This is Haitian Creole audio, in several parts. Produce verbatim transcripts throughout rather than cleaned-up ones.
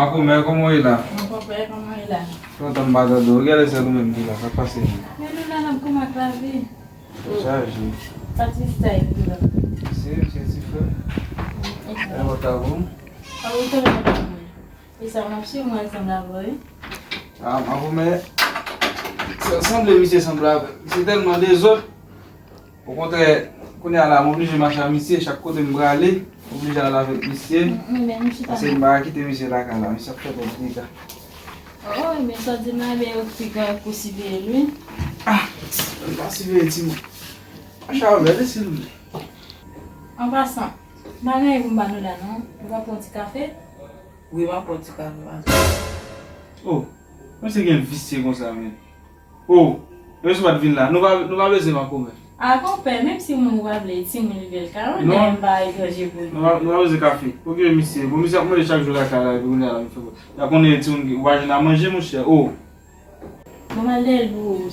Makomè, kòman w ye la? Mon konpè, kòman w ye la? Lontan m pa tande w. Gade sèl ou menm ki la, sa k pase menm? Men nou la, n ap goumen ak lavi. Tèt chaje. Patris sa epi la. Se, se ti frè. E kòman ta pou? A wi, tande mwen. E sa, m ap swiv mwen ansanm la, wi. A, Makomè, sa sanble misye sanble avè m. Misye tèlman dezòd. Okontrè, kounye a la, m oblije mache a misye, chak kote m prale, m oblije al avèk misye. Mm, mm, men misye pa... Paske m pa ka kite misye lakay la, misye ap fè twòp dega. Oh, men sa w di m la, men yo pi gran kou siveye l, wi. Ah, m pa siveye timoun. Mache avè l, silvouplè. An pasan, m pa gen anyen pou m ba nou la, non. Nou pa pran yon ti kafe? Wi, m ap pran yon ti kafe, madanm. Oh, mesye gen visye konsa, men. Oh, e mesye pa t vin la. Nou pa, nou pa bezwen Makomè. A, konpè, menm si moun ou pa vle, timoun li bèl ka, non, men m pa etranje pou li. Nou pa, nou pa bezwen kafe. Oke, misye. Bon, misye ap manje chak jou lakay la, epi kounye a la, misye fè. Ya konnen timoun ki, ou pa jwenn a manje, monchè. Oh. Bon, m al dèyè l pou ou.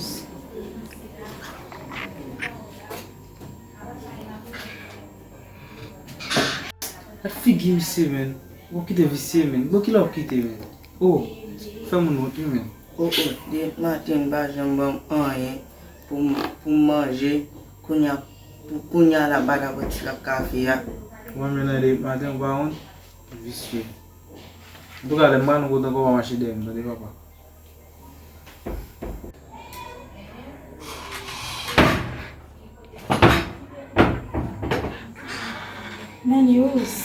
Gad figi misye, men. Ou kite visye, men. Bon, kilè w kite, men? Oh, fè moun wont, wi, men. Oh, oh, depi maten, m pa janm ban m anyen pou m, pou m manje. Kounye a, pou, kounye a la, m pa ta pran ti kap kafe a. Mwen, men, depi maten, ou pa wont? Visye. Antouka, lè m pral nan kote ankò, pa mache dèyè m, tande, papa. Men Yous.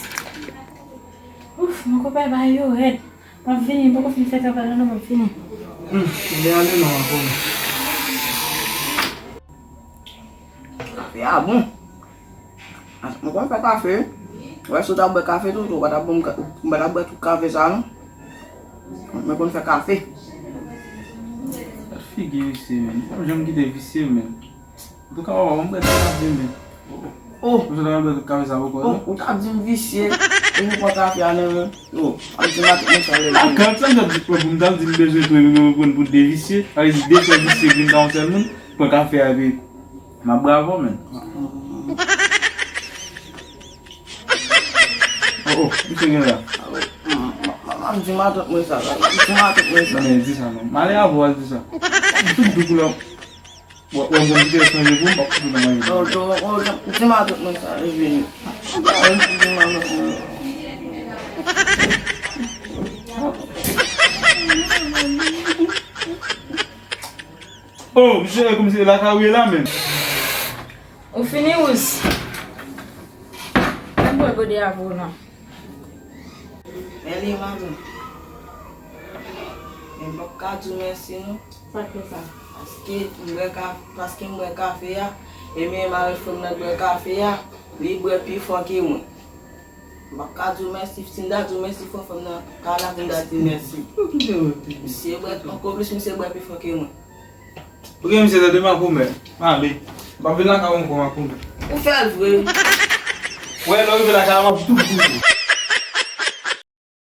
Ouf, mon konpè bagay yo rèd. M ap vini, m poko fin fè travay la non, m ap vini. Hmm, m te ale non ankò. Kafe a bon. Mwen konn fè kafe. Wè, si w ta bwè kafe tou, tou, ou pa t ap ban m ka-, ou pa t ap bwè tout kafe sa, non. Mwen konn fè kafe. Gad figi visye, men. Ou pa janm kite visye, men. Antouka, papa, ban m bwè ti kafe, men. Oh. Ou sot al bwè tout kafe sa poko, non? Oh, ou t ap di m visye. Ou pran kafe a nan men. Oh, ap di m a tout moun sa lè. A, gad sa m t ap di pou m t ap di m bezwen tou, epi mwen pran pou de visye. Sa vle di de frè visye vin ka yon sèl moun. Pran kafe a, epi m ap bravo, men. Oh, oh, misye gen la. M, m, m, m di matant mwen sa, la. M di matant mwen sa. Non, men, di sa, non. M ale avè w al di sa. M tout douk lè w, w, w ap gen kite etranje pou m, m ap fout ou nan manje. Non, non, non, non, di matant mwen sa, li vini. Di matant mwen. Oh, misye, kòmsi lakay ou ye la menm. Ou fini, Wous? Mwen bwè gode a pou ou non. Men li, madanm. Men m p ap ka di w mèsi non. Sa k fè sa? Paske m bwè ka-, paske m bwè kafe a, e men m avèk frè m nan t bwè kafe a, li bwè pi fò ke mwen. M p ap ka di w mèsi, si m ta di w mèsi fò, fò m nan ka la pou m ta di w mèsi. Misye bwè, ankò plis misye bwè pi fò ke mwen. Ou gen misye tande makomè. M ale. M p ap vin lakay ou ankò makomè. Ou fè l vre. Wè, lè w rive lakay la, m ap tout boule.